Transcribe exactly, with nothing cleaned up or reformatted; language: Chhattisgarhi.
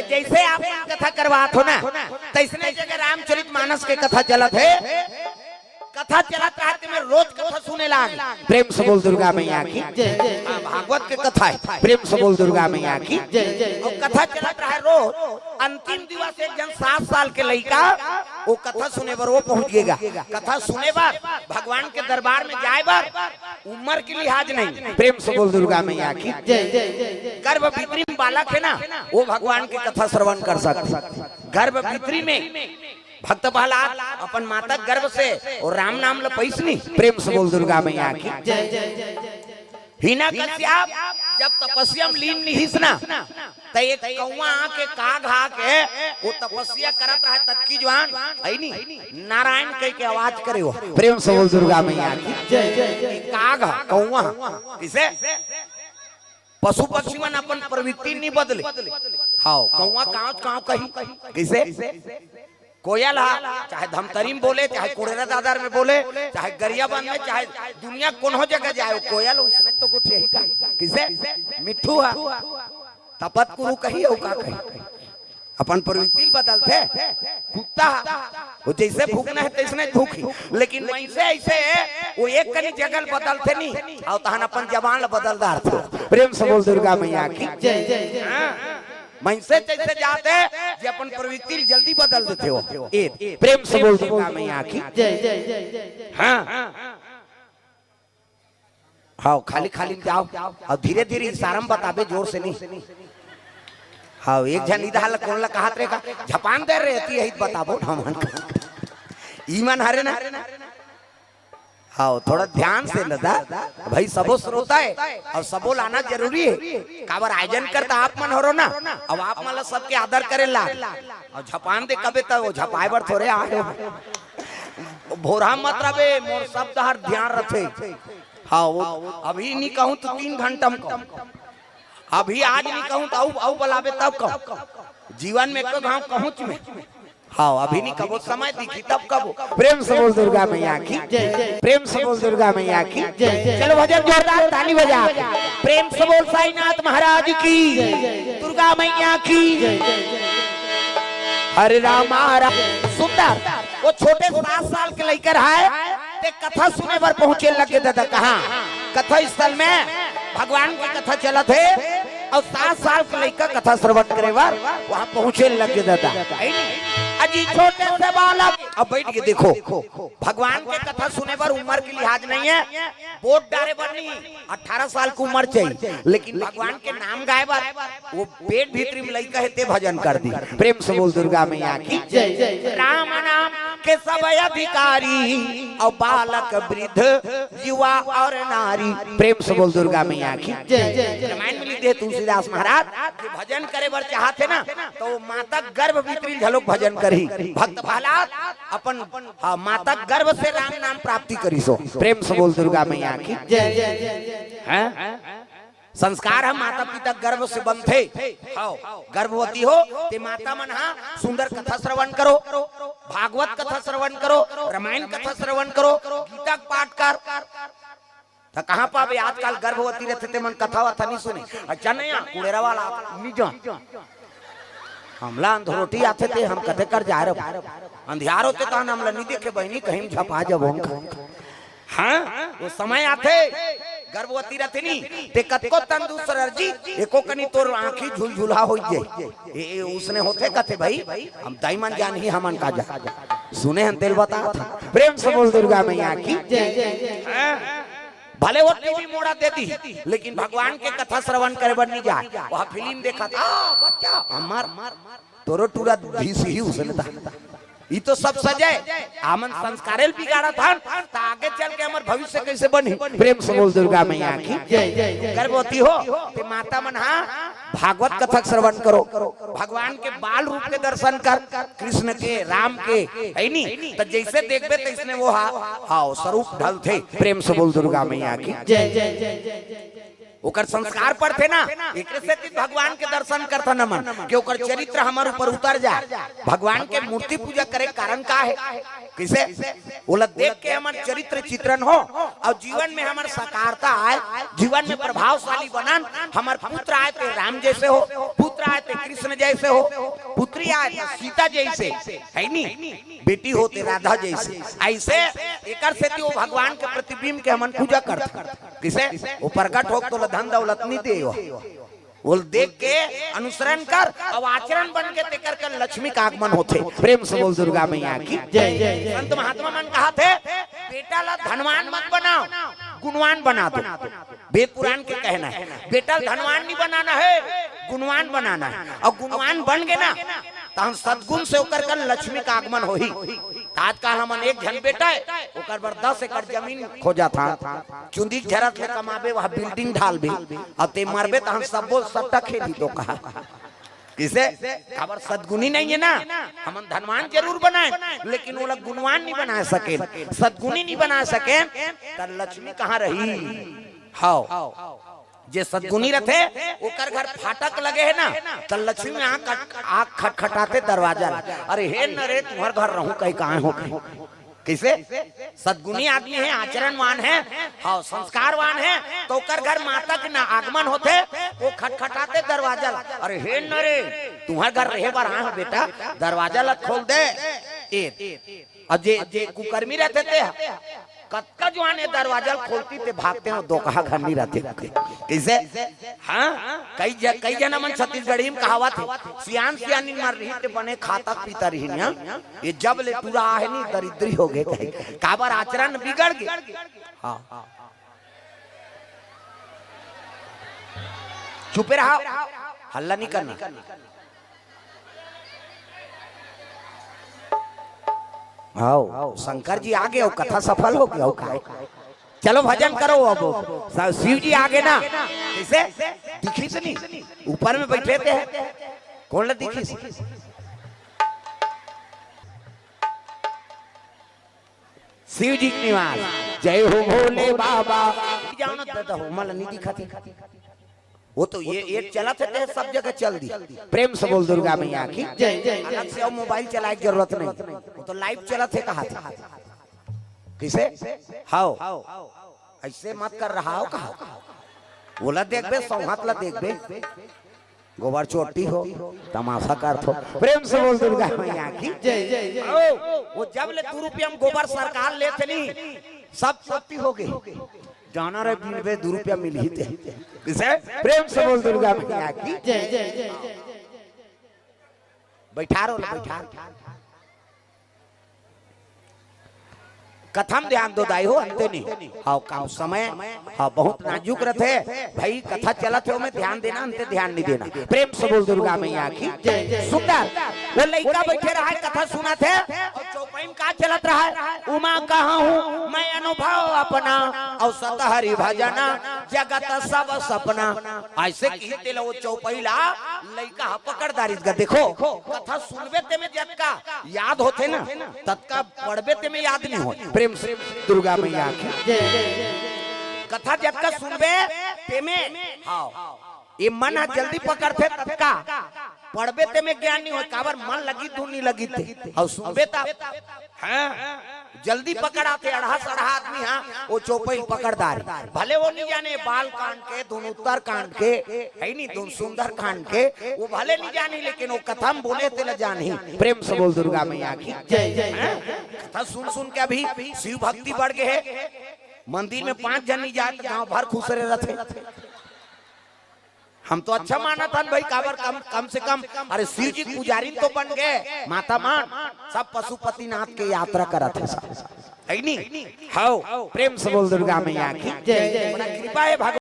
जैसे आप मन कथा करवात हो ना, तैसने जगह रामचरित मानस के कथा चलत हे। कथा चलत रहते में रोज कथा सुने लाग। प्रेम से बोल दुर्गा मैया की। हाँ, भागवत के कथा है। प्रेम से बोल दुर्गा मैया की। और कथा चलत रहे रोज। अंतिम दिवस एक जन सात साल के लइका, वो कथा सुने बर वो पहुंच गेगा। कथा सुने बर, भगवान के दरबार में जाए बर उम्र के लिहाज नहीं। प्रेम से बोल दुर्गा मैया की। गर्भ भीतरी में बालक है ना, वो भगवान की कथा श्रवण कर सकते। गर्भ भीतरी में भक्त प्रहलाद अपन माता गर्भ से और राम नाम ल पइस नी। प्रेम से बोल दुर्गा मैया की। हिना कश्यप जब तपस्या में लीन निहिस ना, त एक कौवा आके, काग आके, वो तपस्या करत रहे ततकी जुआन, है नी, नारायण कह के आवाज करे हो। प्रेम से बोल दुर्गा मैया की। काग, कौवा, किसे? पशु पक्षी मन अपन प्रवृत्ति नहीं बदले। हाँ, कौवा कांव कांव कही, किसे? कोयल हा, चाहे धमतरी में बोले, चाहे कुड़ेरा दादर में बोले, चाहे गरियाबंद में, चाहे दुनिया कोनो जगह जाए, कोयल उसने तो गोठियाही का। किसे? मिट्ठू हा। तपत कुरु कही, अउ का कही? अपन प्रवृत्ति ल बदलथे। कुत्ता हा, वो जैसे भूखना है, तैसने भूखी। लेकिन मइनसे ऐसे है, वो एक कनी जगह ल बदलथे नहीं, अउ तहन अपन जबान ल बदल डारथे। प्रेम से बोल दुर्गा मैया की। हाँ। मइनसे जैसे जाते, जे अपन प्रवृत्ति ल जल्दी बदल देथे हो। ए, प्रेम से बोल दुर्गा मैया की। हाँ। हाँ, खाली खाली में जाओ। अउ धीरे धीरे इशारा में बताबे, जोर से नहीं। हाँ, एक झन इधर ला कोन ला कहत रहे का, झपान दे रहे थी, यही बताबो ना मन का। ई मन हरे ना। हाँ, थोड़ा ध्यान से दादा, भाई सबो श्रोता है अउ सबो लाना जरूरी है। काबर आयोजन करता आप मन हरो ना, अब आप मन ला सबके आदर करे ला। अउ झपान दे कबे त वो झपाए बर थोरे आए हो। भोरहा मत रबे, मोर शब्द हर ध्यान रथे। हाँ, वो अभी नहीं कहूँ तो तीन घंटा में कहूँ, अभी आज नहीं कहूँ तो अउ, अउ बलाबे तब कहूँ। जीवन में एको घाव कहूँच में। हाँ, अभी नहीं कबो, समय दिखी तब कबो। प्रेम से बोल दुर्गा मैया की। प्रेम से बोल दुर्गा मैया की। चलो भजन जोरदार ताली बजा। प्रेम से बोल साईनाथ महाराज की, दुर्गा मैया की। हरे रामा राम। सुंदर, वो छोटे सात साल के लइकर है, ते कथा सुने बर पहुंचे लगे दादा। कहाँ? कथा स्थल में भगवान की कथा चलत है अउ सात साल के लइका कथा श्रवण करे बर वहाँ पहुंचे लगे दादा। है नी? अजी छोटे से बालक, अब बैठ के देखो, भगवान के कथा सुने बर उम्र के लिहाज नहीं है, वोट डारे बर नहीं, अठारह साल की उम्र चाहिए, लेकिन भगवान के नाम गाए बर वो पेट भीतरी में लइका है ते भजन कर दी। प्रेम से बोल दुर्गा मैया की। राम नाम के सब अधिकारी, अउ बालक वृद्ध युवा अउ नारी। प्रेम से बोल दुर्गा मैया की। रामायण में लिख दे तुलसीदास महाराज कि भजन करे बर चाहत है ना, तो माता गर्भ भीतरी घलोक भजन करही। भक्त प्रहलाद अपन, हाँ, माता गर्भ से राम नाम प्राप्ति करिसो। प्रेम से बोल दुर्गा मैया की। हाँ? संस्कार ह माता पिता गर्भ से बनथे। हव, गर्भवती हो ते माता मन हा सुंदर कथा श्रवण करो, भागवत कथा श्रवण करो, रामायण कथा श्रवण करो, गीता के पाठ कर। त कहाँ पाबे आजकल गर्भवती रहथे ते मन कथा वथा नहीं सुने। अच्छा नहीं, कुड़ेरा वाला नहीं जान। हमला अंधरोटी आथे ते हम कथे कर जाए रहो। अंधियार होथे तहन हमला नहीं देखे बहिनी, कहीं झपा जबो हम। हाँ, वो समय आथे, गर्भवती रहथे नी, ते कतको तंदुरुस्त रह जी, एको कनी तोर आँखी झुलझुला हो जाए। ए, ए, उसने होथे कथे भाई, हम दाई मन जान ही हमन का जा। सुने हन तेल बता था। प्रेम से बोल दुर्गा मैया की। हाँ। भले वो टीवी मोड़ा दे दी, लेकिन भगवान के कथा श्रवण करे बर नहीं जाए। वह फिल्म देखा था, आ, बच्चा, हमार, तोरो टूरा धीस ही उसने था। ई तो सब सजे, आमन संस्कारेल बिगाड़त हन, त आगे चल के हमर भविष्य कैसे बनही? प्रेम से बोल दुर्गा मैया की। गर्भवती हो, ते माता मन हा भागवत कथा श्रवण करो, भगवान के बाल रूप के दर्शन कर, कृष्ण के, राम के, है नी? त जैसे देखबे तैसने वो हा, हाँ, स्वरूप ढलथे। प्रेम से बोल दुर्गा मैया की। ओकर संस्कार पड़थे ना, एकरे सेती भगवान के दर्शन करथन हमन, कि ओकर चरित्र हमर ऊपर उतर जाए। भगवान के मूर्ति पूजा करे के कारण का हे? कइसे? ओला देख के हमर चरित्र चित्रण हो अउ जीवन में हमर साकारता आए, जीवन में प्रभावशाली बनन। हमर पुत्र आए ते राम जइसे हो, पुत्र आए ते कृष्ण जइसे हो, पुत्री आए ते सीता जइसे, हे नी? बेटी हो ते राधा जइसे। अइसे एकर सेती ओ भगवान के प्रतिबिंब के हमन पूजा करथन। कइसे? ओ प्रगट हो त ओला धन दौलत नइ दे हो। ओला देख के अनुसरण कर, अउ आचरण बन के तेकर कर लक्ष्मी का आगमन होथे। प्रेम से बोल दुर्गा मैया की जय। संत महात्मा मन कहाथे, बेटा ला धनवान मत बनाओ, गुणवान बना दो। वेद पुराण के कहना हे, बेटा ला धनवान नहीं बनाना हे, गुणवान बनाना हे। अउ गुणवान बन गे ना, तहन सद्गुण से ओकर कर लक्ष्मी का आगमन होही। त आजकल हमन एक झन बेटा हे, ओकर बर दस एकड़ जमीन खोजत हन। चुंदी के झरत ले कमाबे, वह बिल्डिंग ढालबे, अउ ते मरबे तहन सब्बो सट्टा खेलही तो कहा। कइसे? काबर सद्गुणी नइ हे ना। हमन धनवान जरूर बनाएन, लेकिन ओला गुणवान नइ बनाय सकेन, सद्गुणी नइ बनाय सकेन, त लक्ष्मी कहाँ रही? हव, जे सद्गुणी रथे, ओकर घर फाटक लगे हे ना, त लक्ष्मी आँख खट-, आँख खटखटाथे दरवाजा ला, "अरे हे न रे, तुम्हर घर रहूं कहीं कहाँ हो गए?" कइसे? सद्गुणी आदमी हे, आचरणवान हे, हव, संस्कारवान हे, त ओकर घर माता के ना आगमन होथे, ओ खटखटाथे दरवाजा ला, "अरे हे न रे, तुम्हर घर रहे बर आए हो बेटा, दरवाजा ला खोल दे।" ए, अउ जे, जे कुकर्मी रथे ते ह, कतका जुआन ए दरवाजा ल खोलती ते भागते हो, दोकहा घर नइ रथे। कइसे? हाँ, कई ज-, कई झन मन छत्तीसगढ़ी म कहावत हे, सियान सियानी मर रही ते बने खाता पीता रही ना। ये जब ले टूरा आहे नी, दरिद्री हो गे कहे। काबर आचरण बिगड़ गे। हाँ। चुपे रहा, हल्ला नहीं करना। आओ, शंकर जी आ गे, कथा सफल हो गे का? चलो भजन करो अब, स-, शिव जी आ गे ना। कइसे? दिखिस नहीं, ऊपर में बइठे ते हे, कोन ला दिखिस? शिव जी के निवास। जय हो भोले बाबा। जाओ ना दादा, हो मला नहीं दिखत हे। वो तो ये एक चलत हे, ते सब जगह चल दी। प्रेम से बोल दुर्गा मैया की जय। अलग से अउ मोबाइल चलाए के जरूरत नहीं, वो तो लाइव चलत हे, कहा था। कइसे? हव, अइसे मत कर रहा हो, कहा। ओला देखबे, सौंहत ला देखबे, गोबर चोटी हो, तमाशा करथो। प्रेम से बोल दुर्गा मैया की जय। ओ, वो जब ले दू रुपया म गोबर सरकार लेथे नी, सब चोटी हो गे। जाना रे बीनबे, दू रुपया मिलही ते। कइसे? प्रेम से बोल दुर्गा मैया की जय। बइठा रो, बइठा। कथा म ध्यान दो दाई हो, अंते नहीं। हव, काम समय, हव, बहुत नाजुक रथे। भाई, कथा चलत हे, ओमे ध्यान देना, अंते ध्यान नहीं देना। प्रेम से बोल दुर्गा मैया की जय। सुंदर, वो लइका बइठे रहा हे, कथा सुनत हे, अउ चौपाई म का चलत रहा हे? उमा कहा हूँ मैं अनुभव अपना, अउ सत हरि भजना जगत सब सपना। अइसे कहिथे तेला वो चौपाई ला लइका ह पकड़ डारिस गा। देखो, कथा सुनबे तेमे जतका याद होथे ना, ततका पढ़बे तेमे याद नहीं होय। प्रेम से दुर्गा मैया की। कथा जतका सुनबे तेमे, हव, ये मन ह जल्दी पकड़थे ततका, पढ़बे तेमे ज्ञान नहीं होय, काबर मन लगिस धुन नहीं लगिस ते। अउ सुनबे त, हाँ, जल्दी पकड़ाथे, अड़हा सड़हा आदमी ह, वो चौपाई पकड़ डारे। भले वो नहीं जाने बाल कांड के, धुन उत्तर कांड के, हे नहीं, धुन सुंदर कांड के, वो भले नहीं जानी, लेकिन वो कथा म बोले तेला जानही। प्रेम से बोल दुर्गा मैया की जय। हैं? कथा सुन सुन के अभी शिव भक्ति बढ़ गे हे। मंदिर में पांच झन नहीं जात, गांव भर खुसरे रथे। हम तो अच्छा मानत हन भाई, काबर कम, कम से कम, अरे शिव जी के पुजारी तो बन गे, माता मन, सब पशुपतिनाथ के यात्रा करत हे सब। हे नहीं? हव, प्रेम से बोल दुर्गा मैया की जय। बड़ा कृपा हे भगवान।